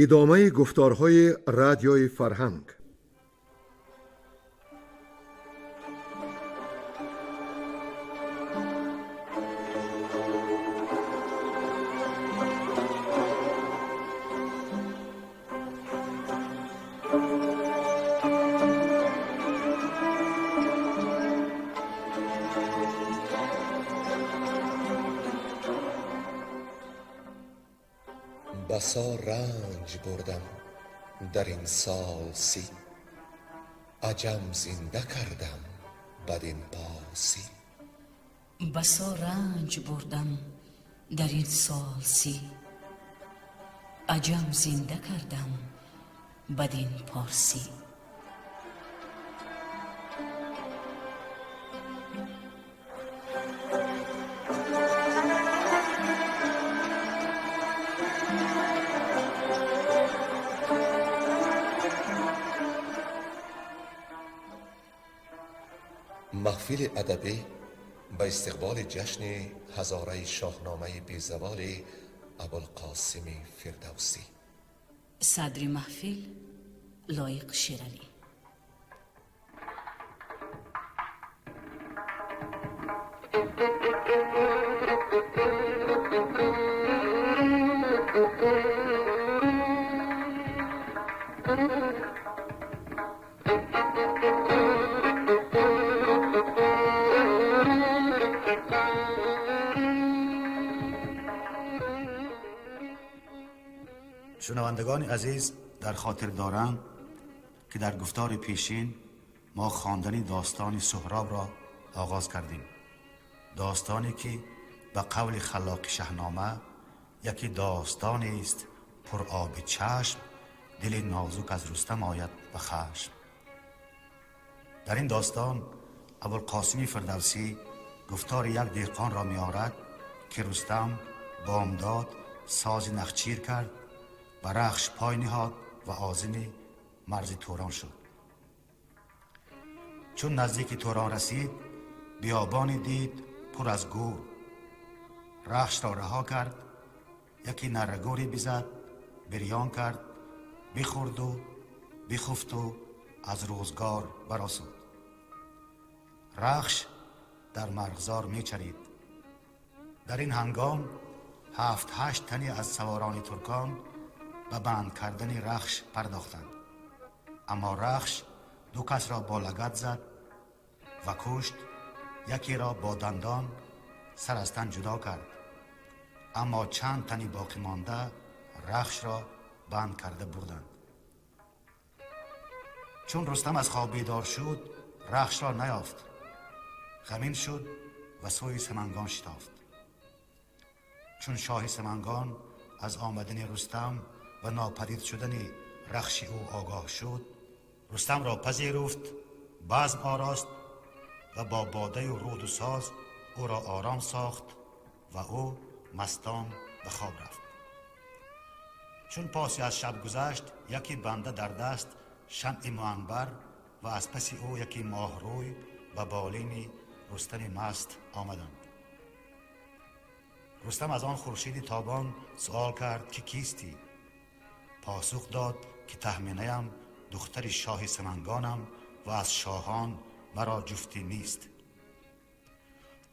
Идомаи гуфторҳои Радиои Фарҳанг. بسا رنج بردم در این سال 30، عجم زنده کردم بدین پاسی. بسا رنج بردم در این سال 30، عجم زنده کردم بدین پارسی. Маҳфили адабӣ ба истиқболи ҷашни ҳазораи шоҳномаи безаволи Абулқосими Фирдавсӣ. Садри маҳфил Лоиқ Шералӣ. شنوندگان عزیز در خاطر دارند که در گفتار پیشین ما خواندن داستان سهراب را آغاز کردیم. داستانی که به قول خلاق شهنامه یکی داستانی است پر آب چشم، دل نازک از رستم آید به خشم. در این داستان ابوالقاسم فردوسی گفتار یک دهقان را می‌آورد که رستم بامداد ساز نخچیر کرد، به رخش پای نهاد و عازم مرز توران شد. چون نزدیک توران رسید، بیابانی دید پر از گور. رخش را رها کرد، یکی نرگوری بزد، بریان کرد، بخورد و بخفت و از روزگار برآسود. رخش در مرغزار میچرید. در این هنگام 7-8 تنی از سواران ترکان به بند کردن رخش پرداختند. اما رخش 2 کس را با لگد زد و کشت، یکی را با دندان سر از تن جدا کرد. اما چند تنی باقی مانده رخش را بند کرده بردند. چون رستم از خواب بیدار شد، رخش را نیافت. غمین شد و سوی سمنگان شتافت. چون شاه سمنگان از آمدن رستم و ناپدید شدن رخش او آگاه شد، رستم را پذیرفت، بزم آراست و با باده و رود و ساز او را آرام ساخت و او مستان به خواب رفت. چون پاسی از شب گذشت، یکی بنده در دست شمع معنبر و از پس او یکی ماهروی به بالین رستم مست آمدند. رستم از آن خورشید تابان سؤال کرد که کیستی؟ پاسخ داد که تهمینه‌ام، دختر شاه سمنگانم و از شاهان مرا جفتی نیست.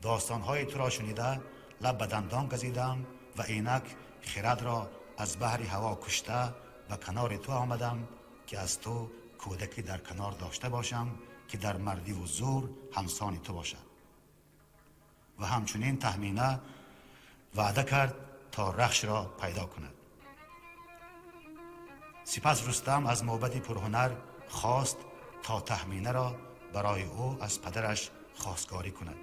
داستانهای تو را شنیده لب به دندان گزیدم و اینک خرد را از بحر هوا کشته به کنار تو آمدم که از تو کودکی در کنار داشته باشم که در مردی و زور همسان تو باشد. و همچنین تهمینه وعده کرد تا رخش را پیدا کند. سپس رستم از موبد پرهنر خواست تا تهمینه را برای او از پدرش خواستگاری کند.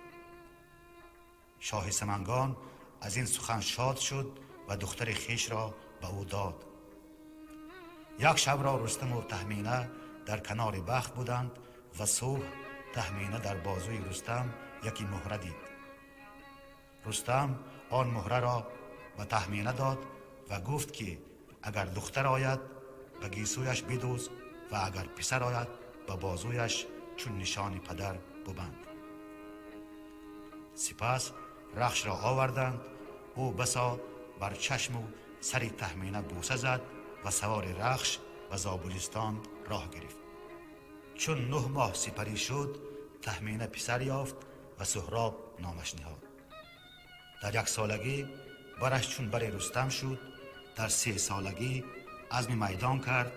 شاه سمنگان از این سخن شاد شد و دختر خویش را به او داد. یک شب را رستم و تهمینه در کنار بخت بودند و صبح تهمینه در بازوی رستم یکی مهره دید. رستم آن مهره را به تهمینه داد و گفت که اگر دختر آید به گیسویش بدوز و اگر پسر آید به بازویش چون نشان پدر ببند. سپس رخش را آوردند. او بسا بر چشم و سر تهمینه بوسه زد ва савори Рахш ба Зобулистон роҳ гирифт. Чун 9 моҳ сипарӣ шуд, Таҳмина писар ёфт ва Суҳроб номаш ниҳод. Дар 1 солагӣ бараш чун бари Рустам шуд, дар 3 солагӣ азми майдон кард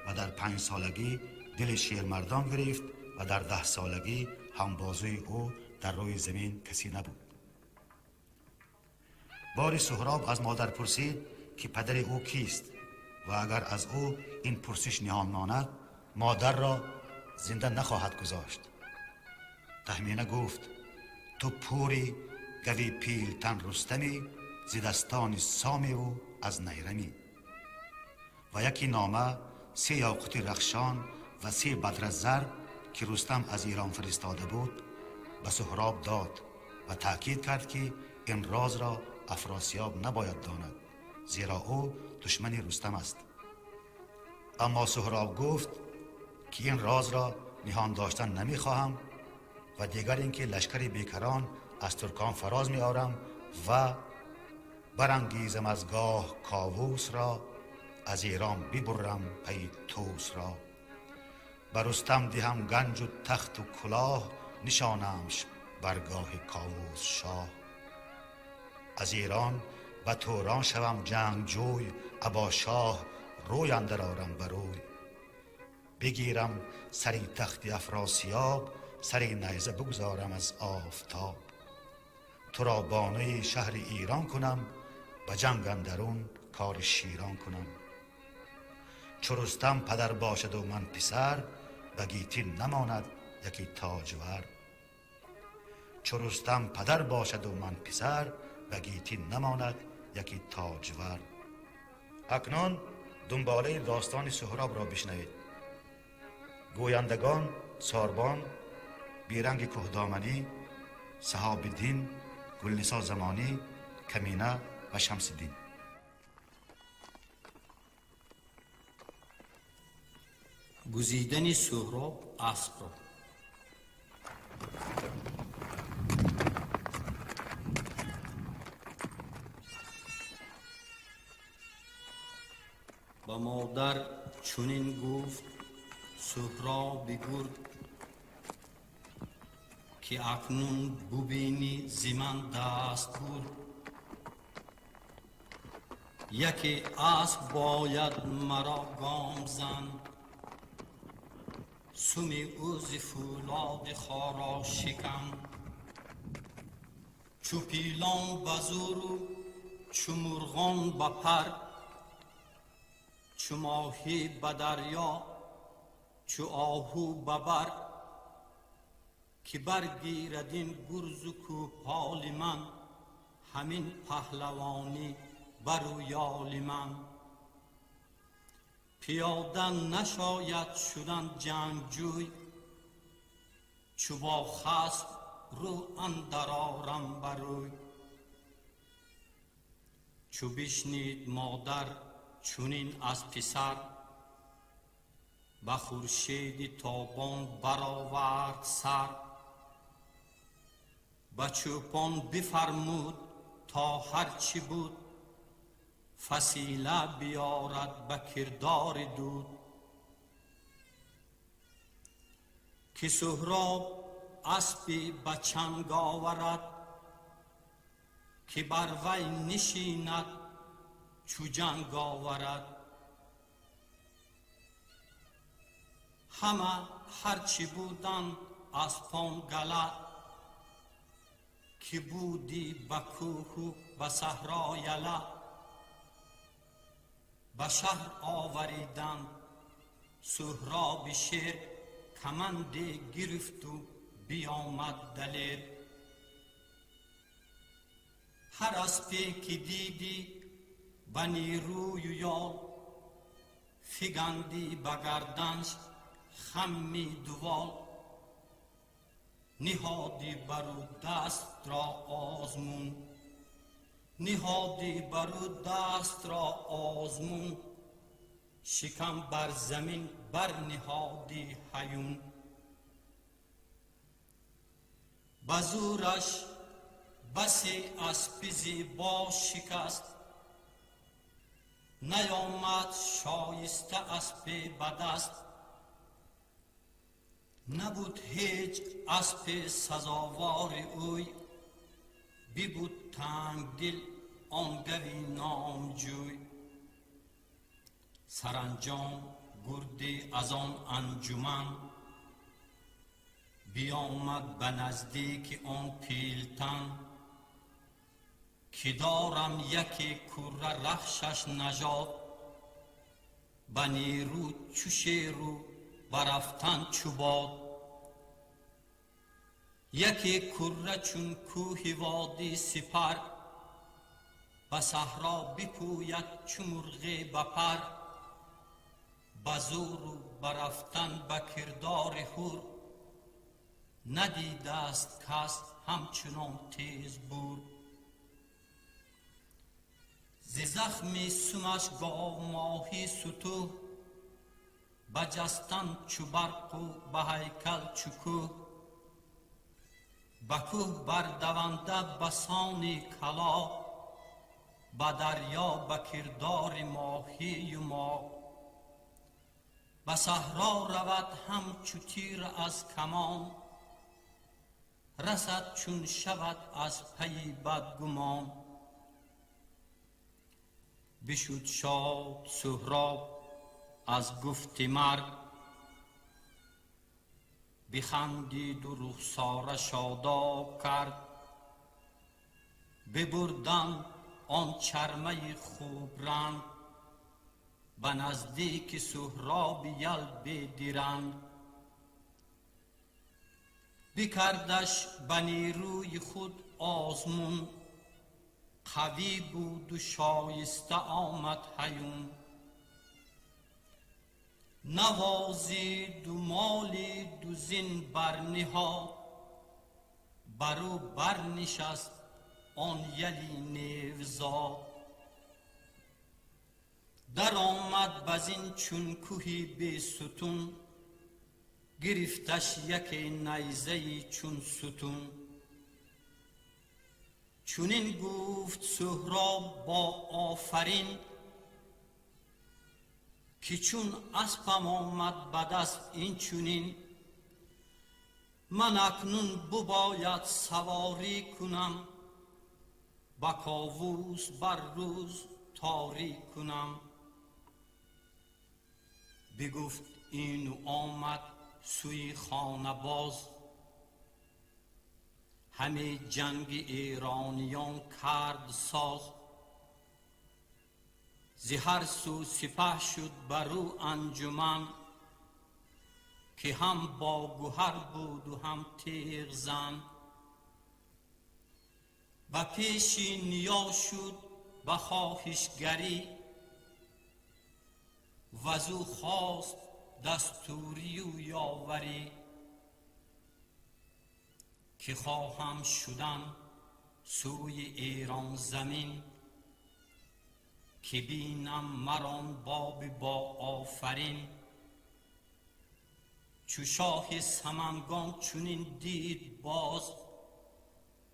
ва дар 5 солагӣ дили шермардон гирифт ва дар 10 солагӣ ҳамбозуи ӯ дар рӯи замин касе набуд. Бори Суҳроб аз модар пурсид, ки падари ӯ кист ва агар аз ӯ ин пурсиш ниҳон монад, модарро зинда нахоҳад гузошт. Таҳмина гуфт: ту пури гави пилтан Рустами, зи дастони Сомиву аз Найрамӣ. Ва яке нома 3 ёқути рахшон ва 3 бадра зар, ки Рустам аз Ирон фиристода буд, ба Суҳроб дод ва таъкид кард, ки ин розро Афросиёб набояд донад, зеро ӯ душмани Рустам аст. Аммо Суҳроб гуфт, ки ин розро ниҳон доштан намехоҳам ва дигар ин ки лашкари бекарон аз туркон фароз меорам ва барангезам аз гоҳ Ковусро, аз Эрон бибурам пай Тӯсро. Ба Рустам диҳам ганҷу тахту кулоҳ, нишонамш баргоҳи Ковус шоҳ. Аз Эрон ба Турон шавам ҷангҷӯй, або шоҳ рӯй андар орам барӯй. Бигирам сари тахти Афросиёб, сари найза бигузорам аз офтоб. Туро бонуи шаҳри Эрон кунам, ба ҷанг андарун кори широн кунам. Чу Рустам падар бошаду ман писар, ба гетӣ намонад яке тоҷвар. Чу Рустам падар бошаду ман писар, ба гетӣ намонад яке тоҷвар. Акнун дунболаи достони Суҳробро бишнавед. Гӯяндагон Сорбон, Беранги Кӯҳдоманӣ, Саҳобиддин, Гулнисо Замонӣ, Камина ва Шамсиддин. Гузидани Суҳроб аспро. Ба модар чунин гуфт Суҳроби гурд, ки акнун бубинӣ зи ман даст бурд. Яке асп бояд маро гом зан, суми ӯ зи фӯлоди хоро шикам. Чу пилон ба зуру чу мурғон ба пар, чу моҳӣ ба дарё, чу оҳу ба бар, ки баргирад ин гурзу кӯҳполи ман, ҳамин паҳлавонӣ бару ёли ман. Пиёда нашояд шудан ҷангҷӯй, чу бо хасм рӯ андар орам барӯй. Чу бишнид модар чунин аз писар, ба хуршеди тобон баровард сар. Ба чӯпон бифармуд то ҳарчи буд, фасила биёрад ба кирдори дуд. Ки Суҳроб аспи ба чанг оварад, ки бар вай нишинад чу ҷанг оварад. Ҳама ҳарчи буданд аспон гала, ки будӣ ба кӯҳу ба саҳро яла. Ба шаҳр овариданд Суҳроби шер, каманде гирифту биёмад далер. Ҳар аспе ки дидӣ ба нерӯю ёл, фигандӣ ба гарданш хамми дувол. Ниҳодӣ бару дастро озмун, ниҳодӣ бару дастро озмун. Шикам бар замин барниҳодӣ ҳаюн. Ба зӯраш басе аспи зебо шикаст, Наёмад шоиста аспе ба даст, набуд ҳеҷ аспе сазовори ӯй, бибуд тангдил он гави номҷӯй. Саранҷом гурде аз он анҷуман биёмад ба наздики он пилтан, ки дорам яке курра рахшаш нажод, ба нерӯ чу шеру ба рафтан чу бод. Яке курра чун кӯҳи водӣ сипар, ба саҳро бипӯяд чу мурғе ба пар. Ба зӯру ба рафтан ба кирдори ҳур, надидааст кас ҳамчунон тезбур. Зи захми сумаш говмоҳӣ сутӯҳ, ба ҷастан чу барқу ба ҳайкал чу кӯҳ. Ба кӯҳ бардаванда ба сони калоҳ, ба дарё ба кирдори моҳию мо. Ба саҳро равад ҳамчу тир аз камон, расад чун шавад аз пайи бадгумон. Бишуд шод Суҳроб аз гуфти марг, бихандиду рухсора шодоб кард. Бибурданд он чармаи хубранг, ба наздики Суҳроби ял бедиранг. Бикардаш ба нерӯи худ озмун, қавӣ буду шоиста омад ҳаюн. Навозиду молиду зин барниҳод, бар ӯ барнишаст он яли невзод. Даромад ба зин чун кӯҳи бесутун, гирифташ яке найзаи чун сутун. Чунин гуфт Суҳроб бо офарин, ки чун аспам омад ба даст ин чунин. Ман акнун бубояд саворӣ кунам, ба ковус бар рӯз торӣ кунам. Бигуфт ину омад сӯи хона боз, ҳаме ҷанги эрониён кард соз. Зи ҳар сӯ сипаҳ шуд бар ӯ анҷуман, ки ҳам бо гӯҳар буду ҳам тиғзан. Ба пеши ниё шуд ба хоҳишгарӣ, вазу хост дастурию ёварӣ. Ки хоҳам шудан сӯи Эрон замин, ки бинам марон боби бо офарин. Чу шоҳи Самангон чунин дид боз,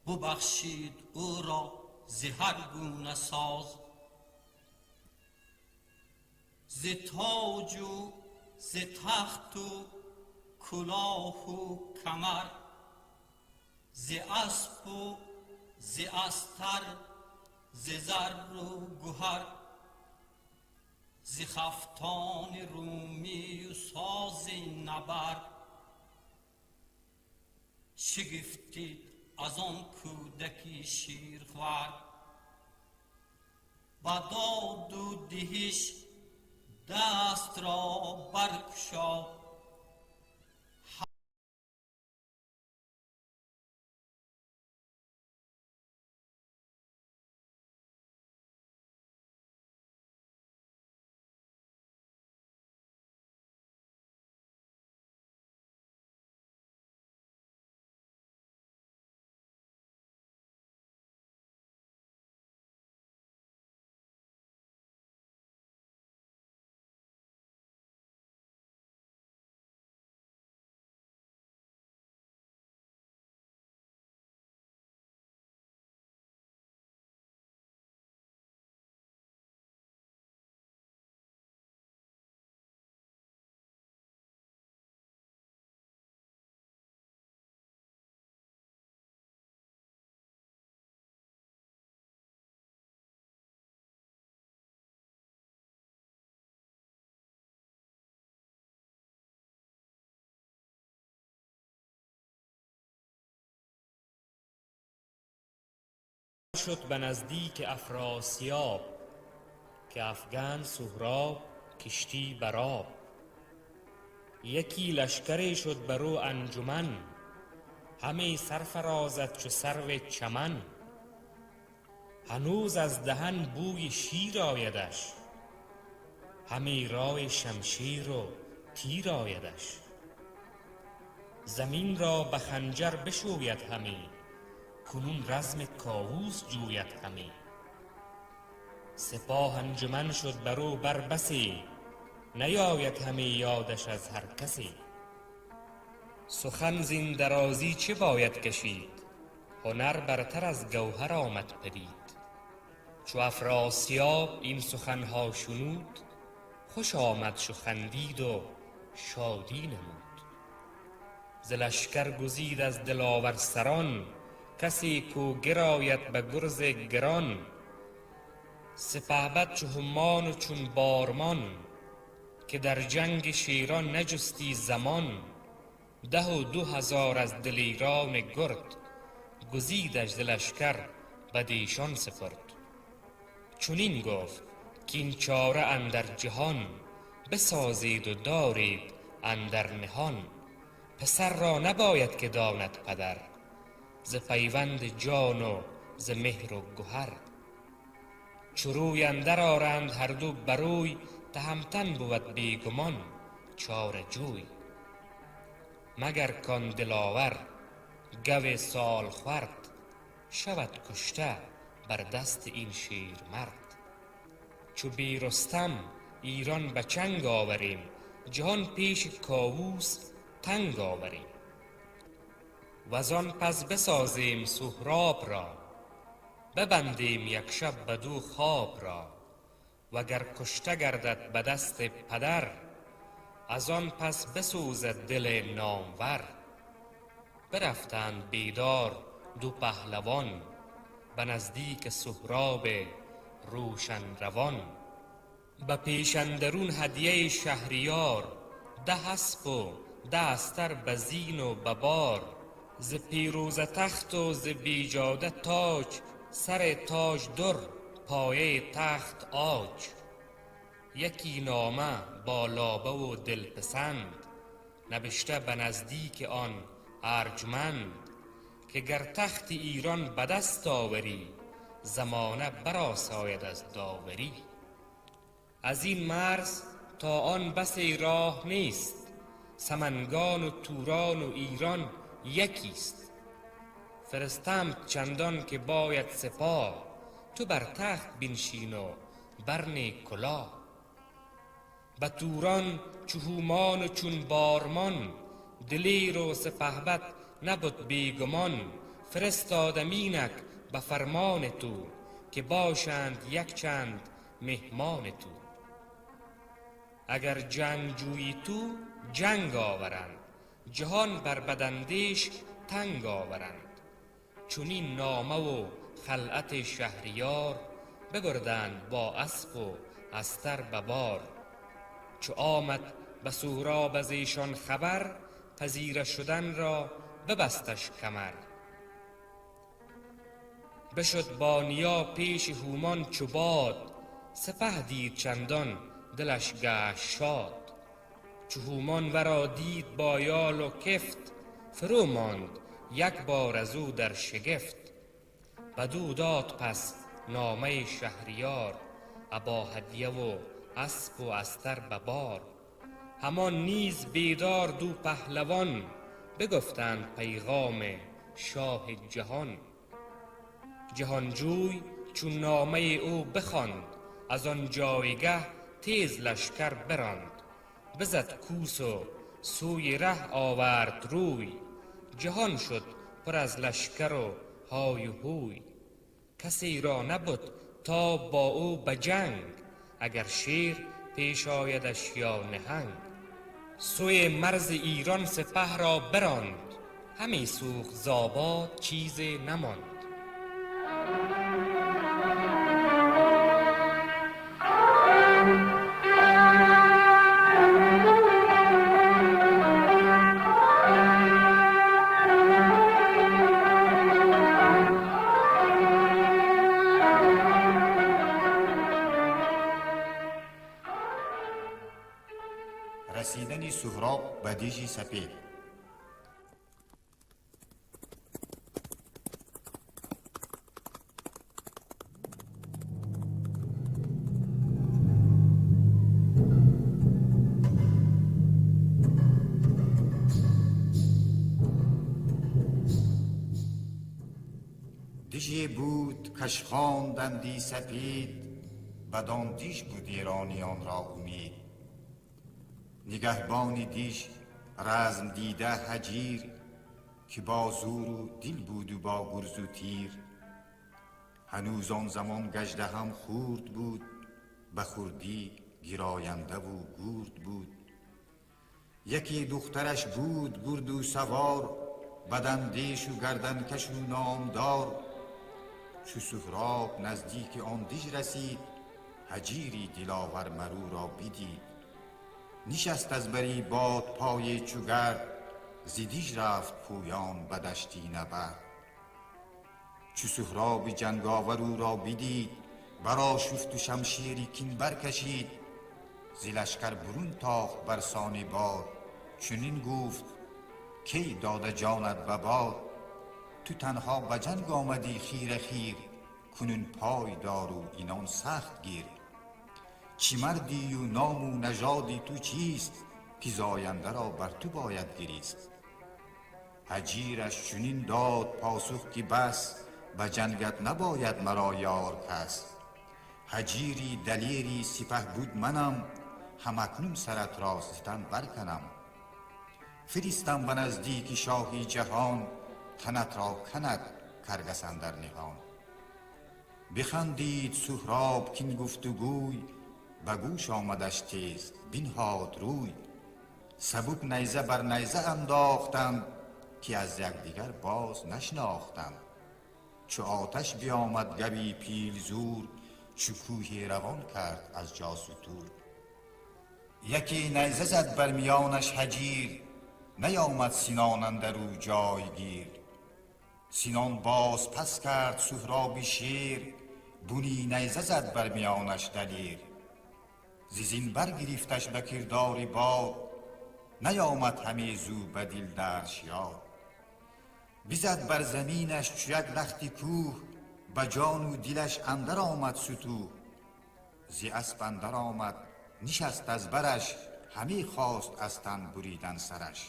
бубахшид ӯро зи ҳар гуна соз. Зи тоҷу зи тахту кулоҳу камар, зи аспу зи астар зи зарру гӯҳар. Зи хафтони румию сози набард, шигифтид аз он кӯдаки ширхвар. Ба доду диҳиш дастро баркушод. شد به نزدیک افراسیاب، که افگند سهراب کشتی بر آب. یکی لشکری شد بر او انجمن، همی سرفرازد چو سرو چمن. هنوز از دهن بوی شیر آیدش، همی رای شمشیر و تیر آیدش. زمین را به خنجر بشوید همی، کنون رزم کاووس جوید همی. سپاه انجمن شد بر او بر بسی، نیاید همی یادش از هر کسی. سخن زین درازی چه باید کشید، هنر برتر از گوهر آمد پدید. چو افراسیاب این سخنها شنود، خوش آمدش و خندید و شادی نمود. ز لشکر گزید از دلاور سران، کسی کو گراید به گرز گران. سپهبد چو هومان و چون بارمان، که در جنگ شیران نجستی زمان. 12,000 از دلیران گرد، گزیدش ز لشکر بدیشان سپرد. چنین گفت کاین چاره اندر جهان، بسازید و دارید اندر نهان. پسر را نباید که داند پدر، ز پیوند جان و ز مهر و گهر. چو روی اندر آرند هر دو بروی، تهمتن بود بی گمان چاره جوی. مگر کان دلاور گو سالخورد، شود کشته بر دست این شیرمرد. چو بی رستم ایران به چنگ آوریم، جهان پیش کاووس تنگ آوریم. وزان پس بسازیم سهراب را، ببندیم یک شب بدو خواب را. وگر کشته گردد به دست پدر، از آن پس بسوزد دل نامور. برفتند بیدار دو پهلوان، به نزدیک سهراب روشن روان. به پیش اندرون هدیه شهریار، 10 اسپ و 10 استر به زین و به بار. ز پیروزه تخت و ز بیجاده تاج، سر تاج در پایه تخت عاج. یکی نامه با لابه و دلپسند، نبشته به نزدیک آن ارجمند. که گر تخت ایران به دست آوری، زمانه برآساید از داوری. از این مرز تا آن بسی راه نیست، سمنگان و توران و ایران یکیست. فرستمت چندان که باید سپاه، تو بر تخت بنشین و برنه کلاه. به توران چو هومان و چون بارمان، دلیر و سپهبد نبد بیگمان. فرستادم اینک به فرمان تو، که باشند یک چند مهمان تو. اگر جنگ جویی تو جنگ آورند، جهان بر بداندیش تنگ آورند. چنین نامه و خلعت شهریار، ببردند با اسپ و استر به بار. چو آمد به سهراب از ایشان خبر، پذیره شدن را ببستش کمر. بشد با نیا پیش هومان چو باد، سپه دید چندان دلش گشت شاد. چو هومان ورا دید با یال و کفت، فرو ماند یک بار از او در شگفت. بدو داد پس نامه شهریار، ابا هدیه و اسپ و استر به بار. همان نیز بیدار دو پهلوان، بگفتند پیغام شاه جهان. جهانجوی چون نامه او بخواند، از آن جایگه تیز لشکر براند. بزد کوس و سوی ره آورد روی، جهان شد پر از لشکر و های و هوی. کسی را نبد تا با او به جنگ، اگر شیر پیش آیدش یا نهنگ. سوی مرز ایران سپه را براند، همی سوخت ز آباد چیز نماند. Расидани Суҳроб ба дижи сапед. Диже буд, каш хонданди сапед, бадон диж буд эронёнро умед. Нигаҳбони диж разм дида ҳаҷир, ки бо зӯру дил буду бо гурзу тир. Ҳанӯз он замон гаждаҳам хурд буд, ба хурдӣ гирояндаву гурд буд. Яке духтараш буд гурду савор, бадандешу гарданкашу номдор. Чу Суҳроб наздики он диж расид, ҳаҷири диловар марӯро бидид. Нишаст аз бари бодпое чу гард, зи диж рафт пӯён ба дашти набард. Чу Суҳроби ҷанговар ӯро бидид, барошуфту шамшери кин баркашид. Зи лашкар бурун тохт бар сони бод, чунин гуфт: кей дода ҷонат ба бод? Ту танҳо ба ҷанг омадӣ хира хир, кунун пой дору инон сахт гир. Чӣ мардию ному нажоди ту чист, ки зояндаро бар ту бояд гирист? Ҳаҷираш чунин дод посух, ки бас, ба ҷангат набояд маро ёр кас. Ҳаҷири далери сипаҳ буд манам, ҳамакнун сарат ро зи тан барканам. Фиристам ба наздики шоҳи ҷаҳон, танатро канад каргас андар ниҳон. Бихандид Суҳроб, кин гуфтугӯй ба гӯш омадаш, тез бинҳод рӯй. Сабук найза бар найза андохтанд, ки аз якдигар боз нашинохтанд. Чу оташ биомад гави пилзур, чу кӯҳе равон кард аз ҷо сутур. Яке найза зад бар миёнаш ҳаҷир, наёмад синон андарӯ ҷойгир. Синон боз пас кард Суҳроби шер, буни найза зад бар миёнаш далер. Зи зин баргирифташ ба кирдори бод, наёмад ҳаме зӯ ба дил дарш ёд. Бизад бар заминаш чу як лахти кӯҳ, ба ҷону дилаш андар омад сутӯҳ. Зи асп андар омад, нишаст аз бараш, ҳаме хост аз тан буридан сараш.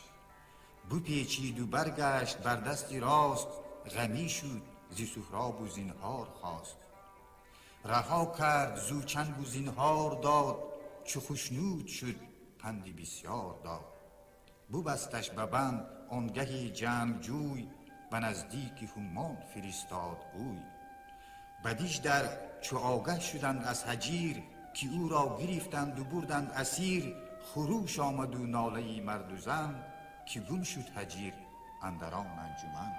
Бупечиду баргашт бар дасти рост, ғамӣ шуд, зи Суҳробу зинҳор хост. Раҳо кард зӯ чангу зинҳор дод, чу хушнуд шуд, панди бисёр дод. Бубасташ ба банд он гаҳи ҷангҷӯй, ба наздики ҳумон фиристод ӯй. Ба диж дар чу огаҳ шуданд аз ҳаҷир, ки ӯро гирифтанду бурданд асир, хурӯш омаду нолаи марду зан, ки гум шуд ҳаҷир андар он анҷуман.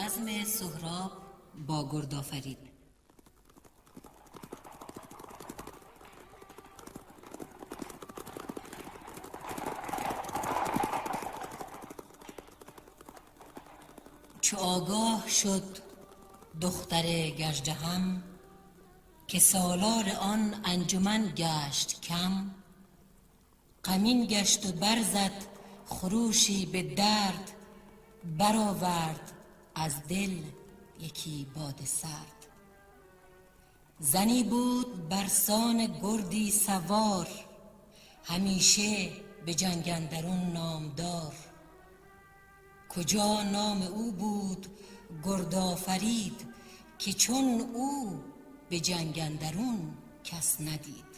رزم سهراب با گردآفرید. چو آگاه شد دختر گژدهم، که سالار آن انجمن گشت کم، غمین گشت و برزد خروشی به درد، برآورد از دل یکی باد سرد. زنی بود برسان گردی سوار، همیشه به جنگ اندرون نامدار. کجا نام او بود گردآفرید، که چون او به جنگ اندرون کس ندید.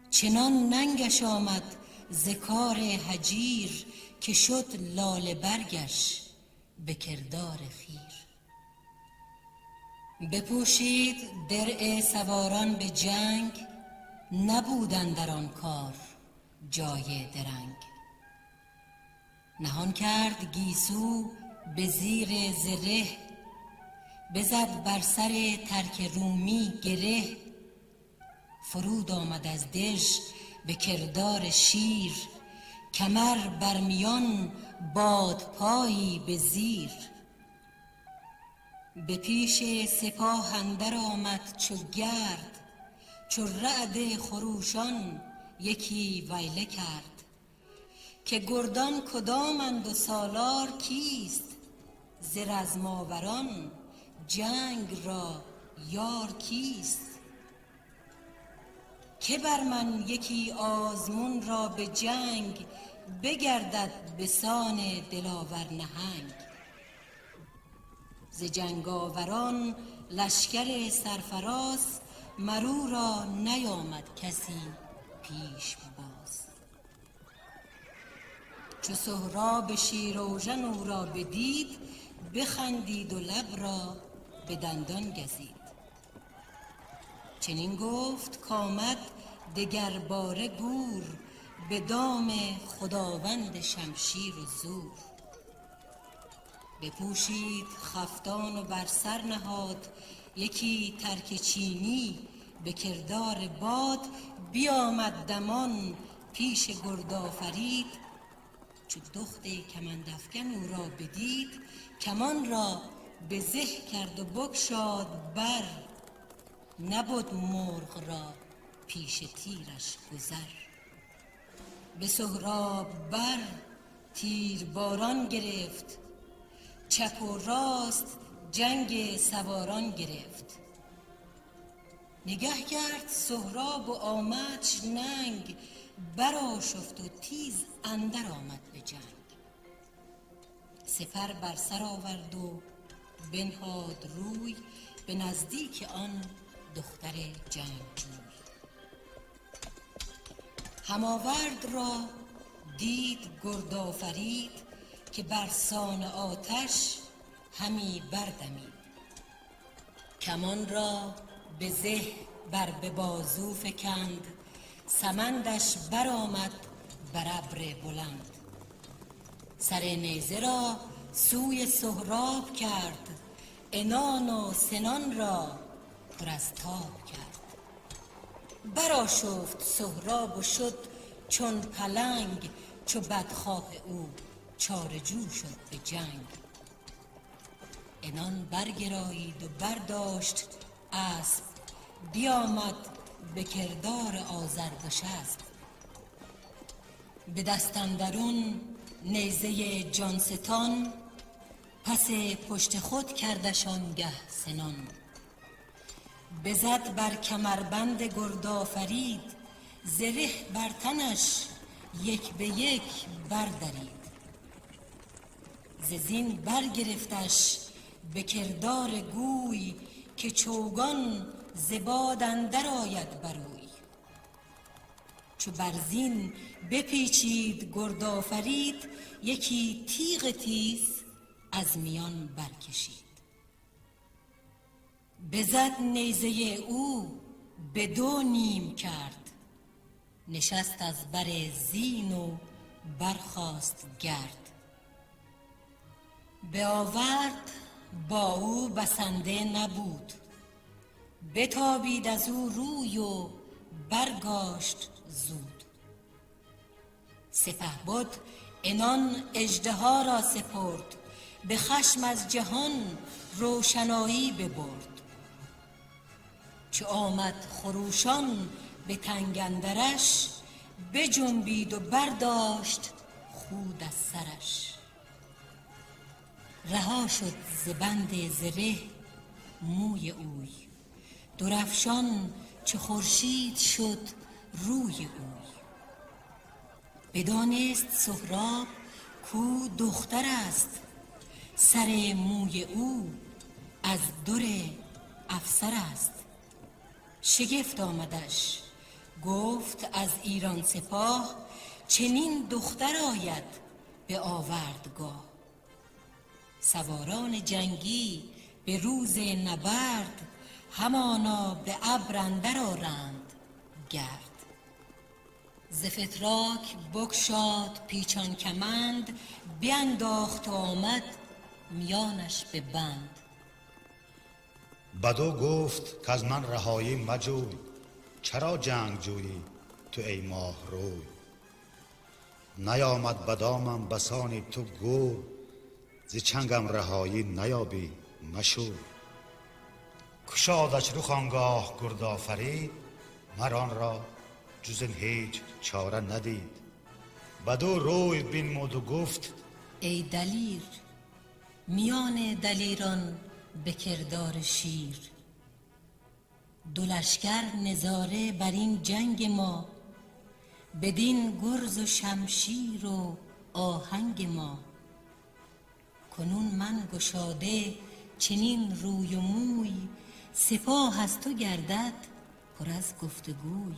چنان ننگش آمد ز کار هجیر، که شد لاله برگش به کردار خیر. بپوشید درع سواران به جنگ، نبود اندر آن کار جای درنگ. نهان کرد گیسو به زیر زره، بزد بر سر ترک رومی گره. فرود آمد از دژ به کردار شیر، کمر بر میان بادپایی به زیر. به پیش سپاه اندر آمد چو گرد، چو رعد خروشان یکی ویله کرد. که گردان کدامند و سالار کیست؟ ز رزم آوران جنگ را یار کیست؟ که بر من یکی آزمون را به جنگ، بگردد به سان دلاور نهنگ. ز جنگ آوران لشکر سرفراز، مر او را نیامد کسی پیش باز. چو سهراب شیراوژن او را بدید، بخندید و لب را به دندان گزید. چنین گفت کآمد دگر باره گور، به دام خداوند شمشیر و زور. بپوشید خفتان و بر سر نهاد، یکی ترک چینی به کردار باد. بیامد دمان پیش گردآفرید، چو دخت کمند افکن او را بدید. کمان را به زه کرد و بگشاد بر، نبد مرغ را پیش تیرش گذر. به سهراب بر تیر باران گرفت، چپ و راست جنگ سواران گرفت. نگه کرد سهراب و آمدش ننگ، برآشفت و تیز اندر آمد به جنگ. سپر بر سر آورد و بنهاد روی، به نزدیک آن دختر جنگجوی. هماورد را دید گردآفرید، که بر سان آتش همی بردمید. کمان را به زه بر به بازو فکند، سمندش برآمد بر ابر بلند. سر نیزه را سوی سهراب کرد، عنان و سنان را پر از تاب کرد. برآشفت سهراب و شد چون پلنگ، چو بدخواه او چاره جو شد به جنگ. عنان برگرایید و برداشت اسب، بیامد به کردار آذرگشسب. به دست اندرون نیزه جانستان، پس پشت خود کردش آنگه سنان. بزد بر کمربند گردآفرید، زره بر تنش یک به یک بردرید. ز زین برگرفتش به کردار گوی، که چوگان ز باد اندر آید بروی. چو بر زین بپیچید گردآفرید، یکی تیغ تیز از میان برکشید. بزد نیزه او به دو نیم کرد، نشست از بر زین و برخاست گرد. به آورد با او بسنده نبود، بتابید از او روی و برگاشت زود. سپهبد عنان اژدها را سپرد، به خشم از جهان روشنایی ببرد. چو آمد خروشان به تنگ اندرش، بجنبید و برداشت خود از سرش. رها شد ز بند زره موی اوی، درفشان چو خورشید شد روی اوی. بدانست سهراب کو دختر است، سر موی او از در افسر است. شگفت آمدش گفت از ایران سپاه، چنین دختر آید به آوردگاه. سواران جنگی به روز نبرد، همانا به ابر اندر آرند گرد. ز فتراک بگشاد پیچان کمند، بینداخت و آمد میانش به بند. بدو گفت که از من رهایی مجوی، چرا جنگ جویی تو ای ماه روی؟ نیامد بدامم بسانی تو گور، ز چنگم رهایی نیابی مشور. کشادش رخ آنگاه گرد آفرید، مر آن را جز این هیچ چاره ندید. بدو روی بنمود و گفت ای دلیر، میان دلیران به کردار شیر. دو لشکر نظاره بر این جنگ ما، بدین گرز و شمشیر و آهنگ ما. کنون من گشاده چنین روی و موی، سپاه از تو گردد پر از گفتگوی.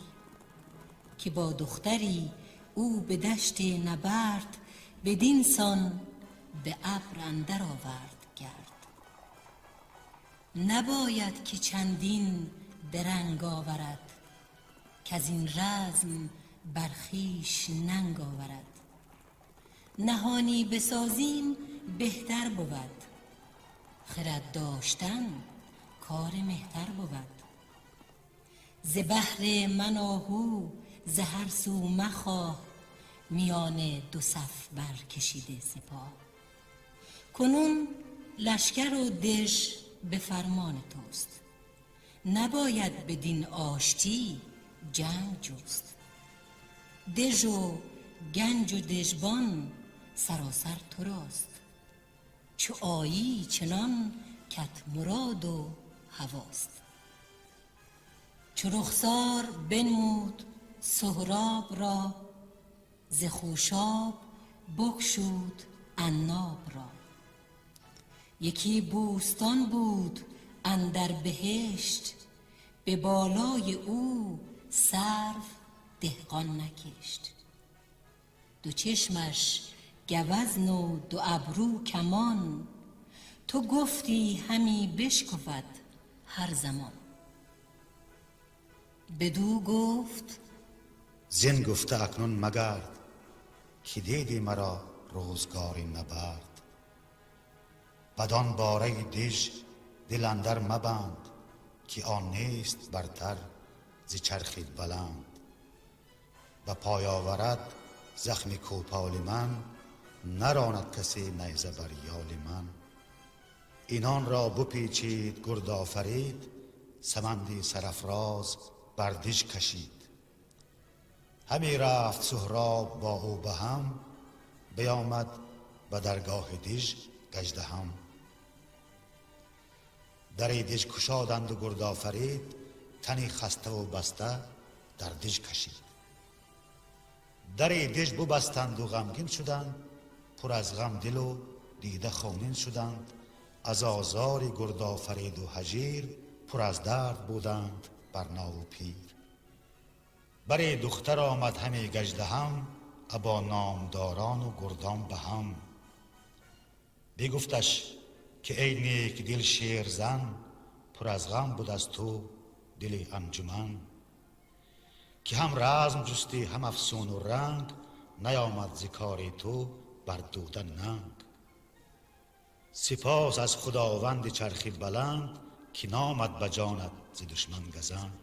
که با دختری او به دشت نبرد، بدین سان به ابر اندر آورد گرد. نباید که چندین درنگ آورد، کز این رزم بر خویش ننگ آورد. نهانی بسازیم بهتر بود، خرد داشتن کار مهتر بود. ز بهر من آهو ز هر سو مخواه، میان دو صف برکشیده سپاه. کنون لشکر و دژ به فرمان توست، نباید بدین آشتی جنگ جست. دژ و گنج و دژبان سراسر تو راست، چو آیی چنان کت مراد و هواست. چو رخسار بنمود سهراب را، ز خوشاب بگشود عناب را. یکی بوستان بود اندر بهشت، به بالای او سرو دهقان نکشت. دو چشمش گوزن و دو ابرو کمان، تو گفتی همی بشکفد هر زمان. بدو گفت زین گفته اکنون مگرد، که دیدی مرا روزگاری نبرد. بدان باره دژ دل اندر مبند، که آن نیست برتر ز چرخ بلند. به پای آورد زخم کوپال من، نراند کسی نیزه بر یال من. اینان را بپیچید گرد آفرید، سمندی سرافراز بر دژ کشید. همی رفت سهراب با او به هم، بیامد به درگاه دژ گژدهم. در دژ کشادند و گرد آفرید، تنی خسته و بسته در دژ کشید. در دژ ببستند و غمگین شدند، پر از غم دل و دیده خونین شدند. از آزار گرد آفرید و هجیر، پر از درد بودند برنا و پیر. بر دختر آمد همی گژدهم، ابا نامداران و گردان به هم. بگفتش که ای نیک دل شیر زن، پر از غم بود از تو دل انجمن. که هم رزم جستی هم افسون و رنگ، نیامد ز کار تو بر دوده ننگ. سپاس از خداوند چرخی بلند، که نامد به جانت ز دشمن گزند.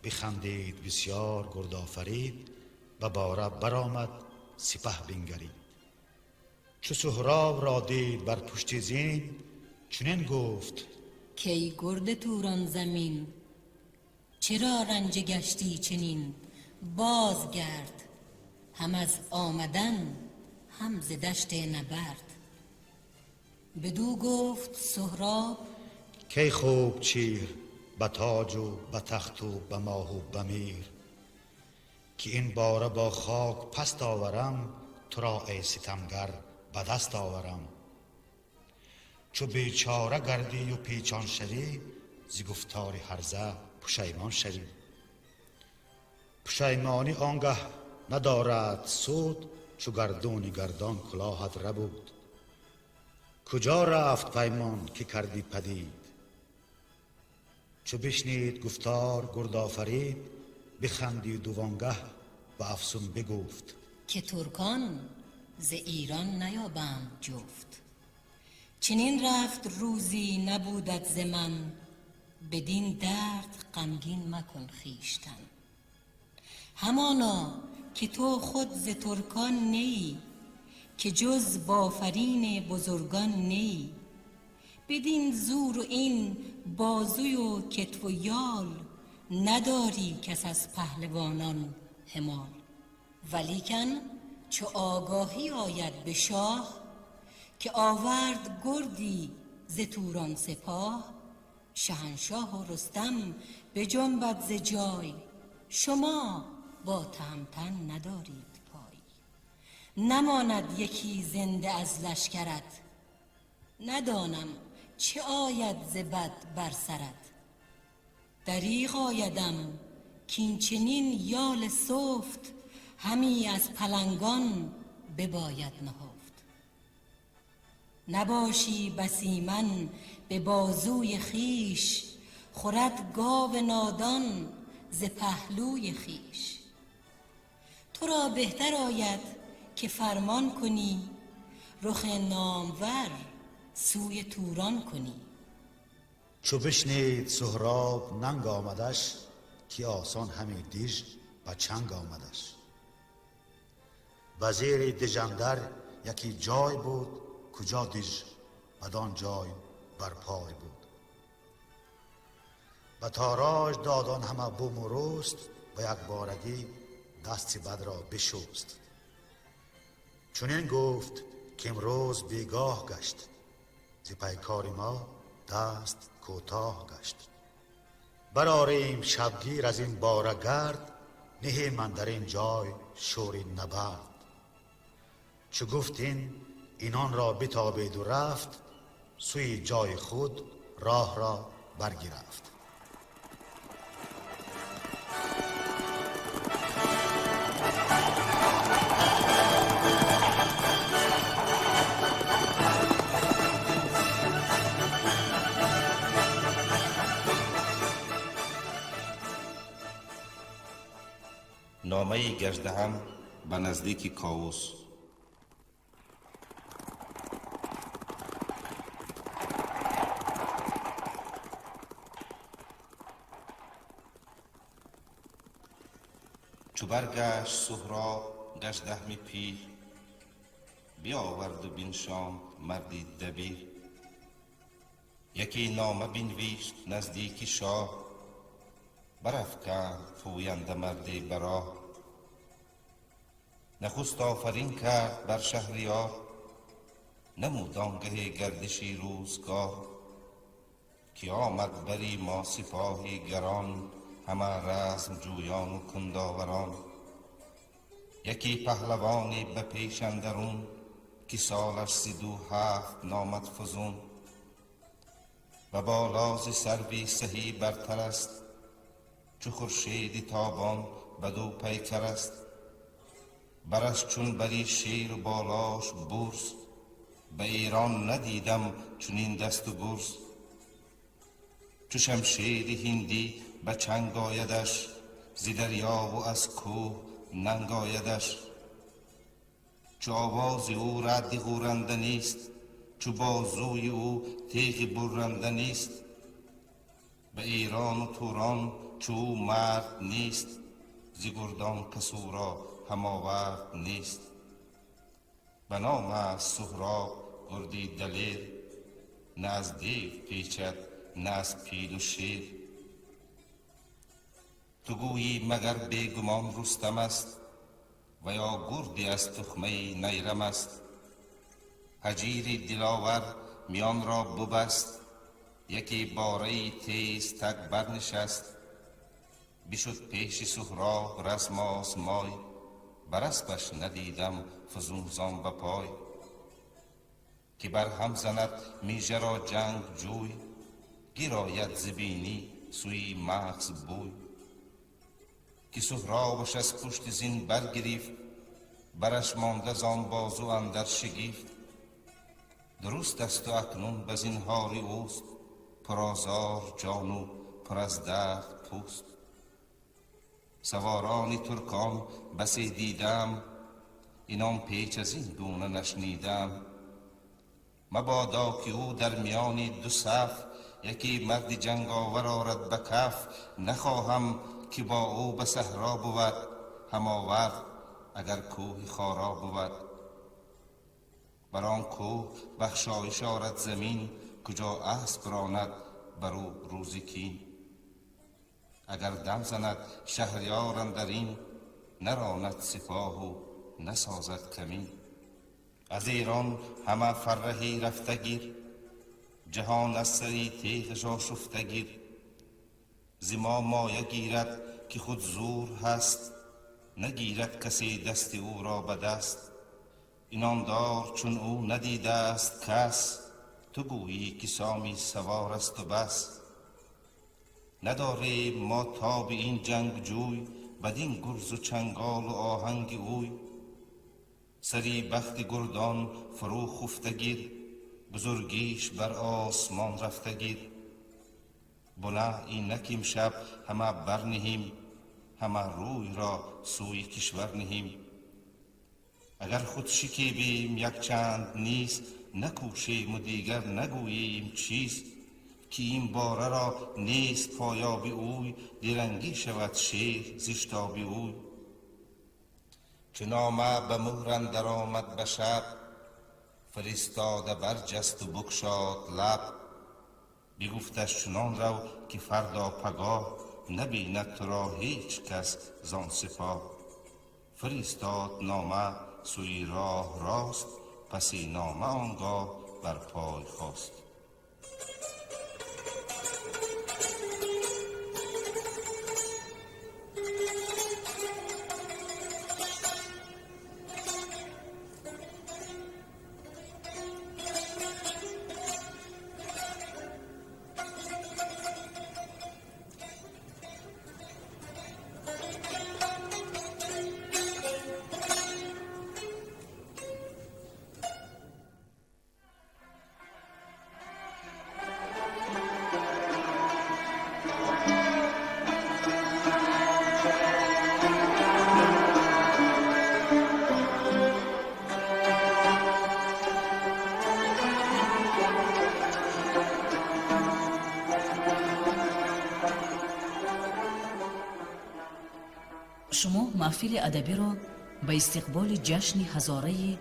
بخندید بسیار گرد آفرید، به باره برآمد سپه بنگرید. چو سهراب را دید بر پشت زین، چنین گفت کای گرد توران زمین، چرا رنجه گشتی چنین؟ بازگرد هم از آمدن هم ز دشت نبرد. بدو گفت سهراب کی خوب چیر، به تاج و به تخت و به ماه و به میر. که این باره با خاک پست آورم، تو را ای ستمگر به دست آورم. چو بیچاره گردی و پیچان شوی، ز گفتار هرزه پشیمان شوی. پشیمانی آنگه ندارد سود، چو گردون گردان کلاهت ربود. کجا رفت پیمان که کردی پدید؟ چو بشنید گفتار گرد آفرید، بخندید و وانگه به افسون بگفت که ترکان ز ایران نیابند جفت. چنین رفت روزی نبودت ز من، بدین درد غمگین مکن خویشتن. همانا که تو خود ز ترکان نیی، که جز بافرین بزرگان نیی. بدین زور و این بازوی و کتف و یال، نداری کس از پهلوانان همال. ولیکن چو آگاهی آید به شاه، که آورد گردی ز توران سپاه. شهنشاه و رستم بجنبد ز جای، شما با تهمتن ندارید پای. نماند یکی زنده از لشکرت، ندانم چه آید ز بد بر سرت. دریغ آیدم کاین چنین یال سفت، همی از پلنگان بباید نهفت. نباشی بس ایمن به بازوی خویش، خورد گاو نادان ز پهلوی خویش. تو را بهتر آید که فرمان کنی، رخ نامور سوی توران کنی. چو بشنید سهراب ننگ آمدش، که آسان همی دیژ به چنگ آمدش. وزیر دژ اندر یکی جای بود، کجا دژ بدان جای بر پای بود. به تاراج داد آن همه بوم و رست، به یک بارگی دست بد را بشست. چنین گفت که امروز بیگاه گشت، ز پیکار ما دست کوتاه گشت. برآریم شبگیر از این باره گرد، نهیم اندر این جای شور نبرد. چو گفت این اینان را بتابید و رفت، سوی جای خود راه را برگرفت. نامه گژدهم به نزدیک کاووس. چو برگشت سهراب گژدهم پیر، بیاورد و بنشاند مردی دبیر. یکی نامه بنوشت نزدیک شاه، برافکند پوینده مردی به راه. نخست آفرین کرد بر شهریار، نمود آنگه گردشی روزگار. که آمد بری ما سپاهی گران، همه رزم جویان و کنداوران. یکی پهلوانی به پیش اندرون، که سالش 37 نامد فزون. و بالا ز سروی سهی برتر است، چو خورشید تابان بدو پیکر است. برش چون بری شیر و بالاش برز، به ایران ندیدم چنین دست و گرز. چو شمشیر هندی به چنگ آیدش، ز دریا و از کوه ننگ آیدش. چو آواز او رعد غورنده نیست، چو بازوی او تیغ برنده نیست. به ایران و توران چو او مرد نیست، ز گردان کس او را هم آورد نیست. به نام است سهراب گردی دلیر، نه از دیو پیچد نه از پیل و شیر. تو گویی مگر بیگمان رستم است، و یا گردی از تخمه نیرم است. هجیر دلاور میان را ببست، یکی باره تیز تک برنشست. بشد پیش سهراب رزم آزمای، بر اسپش ندیدم فزون زان به پای. که بر هم زند میژه را جنگ جوی، گراید ز بینی سوی مغز بوی. که سهرابش از پشت زین برگرفت، برش مانده زان بازو اندر شگفت. درست است و اکنون به زینهار اوست، پرآزار جان و پر از درد پوست. Саворони туркон басе дидам, инон печ аз ин гуна нашнидам. Мабодо ки ӯ дар миёни ду саф яке марди ҷанговар орад ба каф. Нахоҳам ки бо ӯ ба саҳро бувад, ҳамовард агар кӯҳи хоро бувад. Бар он кӯҳ бахшоиш орад замин, куҷо асп ронад бар ӯ рӯзи кин. Агар дам занад шаҳриёр андар ин, наронад сипоҳу насозад камин. Аз Эрон ҳама фарраҳӣ рафта гир, ҷаҳон аз сари теғаш ошуфта гир. Зи мо моя гирад ки худ зӯр ҳаст, нагирад касе дасти ӯро ба даст. Инондор чун ӯ надидааст кас, ту гӯйӣ ки соми савор асту бас. Надорем мо тоби ин ҷангҷӯй, бадин гурзу чанголу оҳанги ӯй. Сари бахти гурдон фурӯ хуфта гир, бузургиш бар осмон рафта гир. Буна инак имшаб ҳама барниҳим, ҳама рӯйро сӯи кишвар ниҳим. Агар худ шикебем якчанд низ, накӯшему дигар нагӯем чиз. Ки ин бораро нест поёби ӯй, дирангӣ шавад шер зиштоби ӯй. Чу нома ба мӯҳр андар омад ба шаб, фиристода барҷасту букшод лаб. Бигуфташ чунон рав ки фардо пагоҳ, набинад туро ҳеҷ кас зон сипоҳ. Фиристод нома сӯи роҳ рост, паси нома он гоҳ бар пой хост. Шумо маҳфили адабиро ба истиқболи ҷашни ҳазораи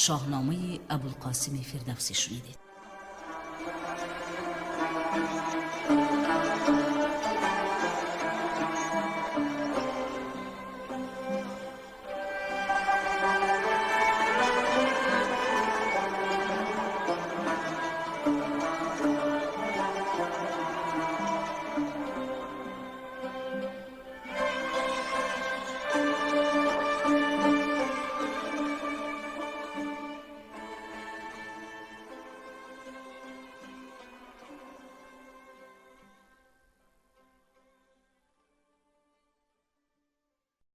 Шоҳномаи Абулқосими Фирдавсӣ шунидед.